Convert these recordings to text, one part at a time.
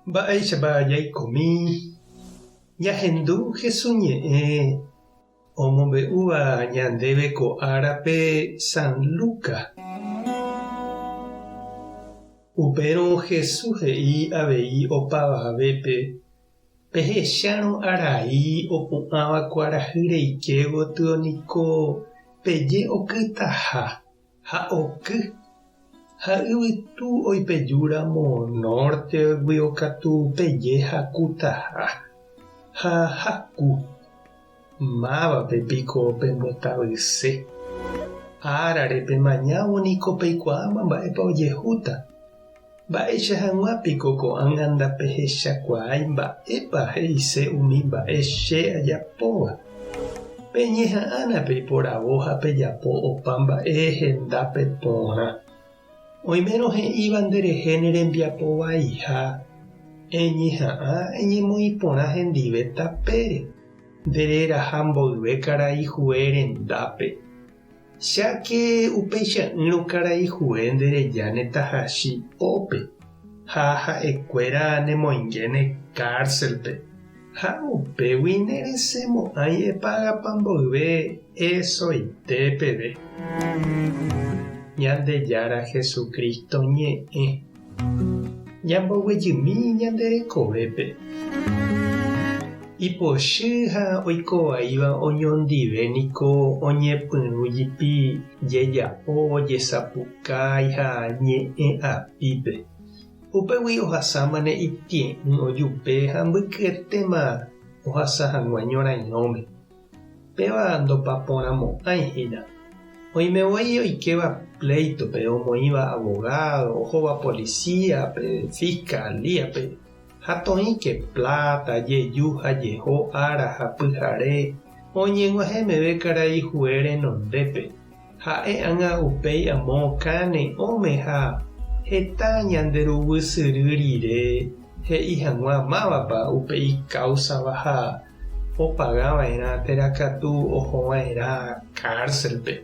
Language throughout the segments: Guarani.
Mba'éichapa jaikomi ñahendu Jesús ñe'ẽ omombe'úva ñandéve ko árape San Lucas? Upérõ Jesús he'i avei opavavépe, Pehechárõ arai opu'ãva kuarahy reike gotyo niko peje okytaha. Ha oky, ha yvytu oipejúramo nórteguio katu peje hakutaha, ha haku. Mávape piko pembotavyse? Árare pemañávo niko peikuaáma mba'épa ojehúta. Mba'éicha hag̃ua piko ko'ág̃a ndapehechakuaái mba'épa he'ise umi mba'e che ajapóva? Peñeha'ãna peiporavo ha pejapo opa mba'e hendápe porã. Oimérõ he'íva nderehe ne rembiapo vaiha, eñeha'ã eñemoĩ porã hendive tapére, nde reraha mboyve karai hue rendápe. Cháke upeicha'ỹrõ karai hue nde rejáne tahachi pópe, ha ha'ekuéra nemoingéne kárselpe, ha upégui neresẽmo'ãi epagapa mboyve esoite peve. Ñandejára Jesucristo ñe'ẽ. Ñamboguejymi ñande rekovépe. Ipochy ha oikovaíva oñondive niko oñepyrũ jipi jeja'o, jesapukái ha ñe'ẽ apípe. Upégui ohasámane itie'ỹ ojupe ha mbykyetéma ohasa hag̃ua ñorairõme. Péva ndopaporãmo'ãi hína. Oime voi oikéva pléitope, omoĩva avogádo, ohóva polisíape, fiskalíape, ha toĩke pláta, jeju ha jeho ára ha pyhare, oñeg̃uahẽ meve karai hue renondépe. Ha'e ág̃a upéi amo kane'õme ha heta ñande ruguy syry rire he'i hag̃ua mávapa upe ikáusava ha opaga va'erã térã katu oho va'erã kárselpe.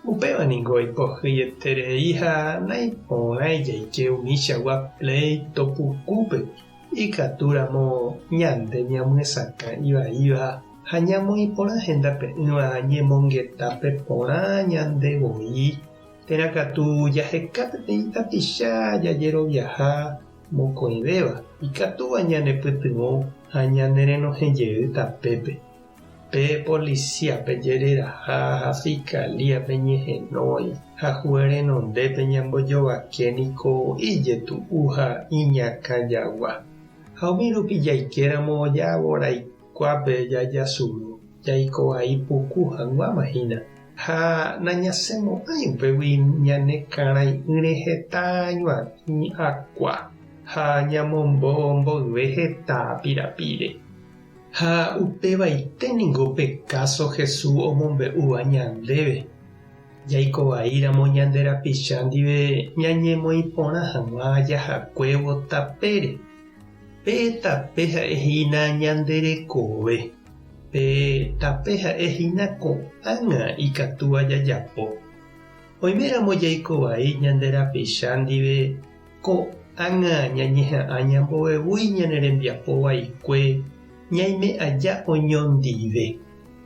Upéva ningo ipohyieterei ha naiporãi jaike umichagua pléito pukúpe ikatúramo ñande ñamyesakã ivaíva ha ñamoĩ porã hendape'ỹva ñemongetápe porã ñande voi, térã katu jaheka peteĩ tapicha jajeroviaha mokõivéva ikatúva ñanepytyvõ ha ñanerenohẽ jey tapépe. Pe polisíape jereraha ha fiskalíape ñehenói ha hue renondépe ñambojovake niko ijetu'u ha iñakã jagua. Ha umi rupi jaikéramo javoraikuápe jajasuru, jaiko vai puku hag̃uáma hína. Ha nañasẽmo'ãi upégui ñane karãi'ỹre heta ñuatĩ akua ha ñamombo mboyve heta pirapire. Ha upevaite ningo pe káso Jesús omombe'úva ñandéve. Jaiko vaíramo ñande rapicha ndive ñañemoĩ porã hag̃ua jahakuévo tapére. Pe tape ha'e hína ñande rekove. Pe tape ha'e hína ko'ág̃a ikatúva jajapo. Oiméramo jaiko vai ñande rapicha ndive ko'ág̃a ñañeha'ã ñambovevúi ñane rembiapo vaikue ñaime aja oñondive.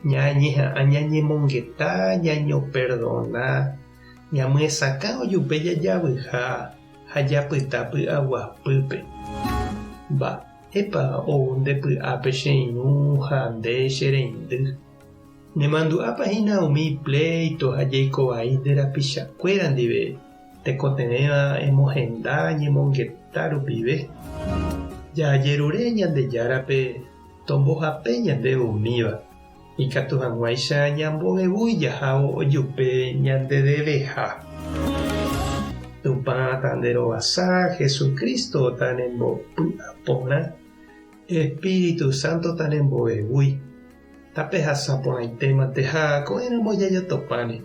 Ñañeha'ã ñañemongeta, ñañoperdona, ñamyesakã ojupe jajavyha ha japyta py'aguapýpe. Mba'épa ou nde py'ápe che irũ ha nde che reindy? Nemandu'ápa hína umi pléito ha jeiko vai nde rapichakuéra ndive tekotevẽva emohenda ñemongeta rupive? Jajerure Ñandejárape tombohape ñandéve umíva, ikatu hag̃uáicha ñambovevúi jahávo ojupe ñande deveha. Tupã tanderovasa, Jesucristo tanembopy'aporã, Espíritu Santo tanembovevúi. Tapehasa porãitémante ha ko'ẽramo jajotopáne.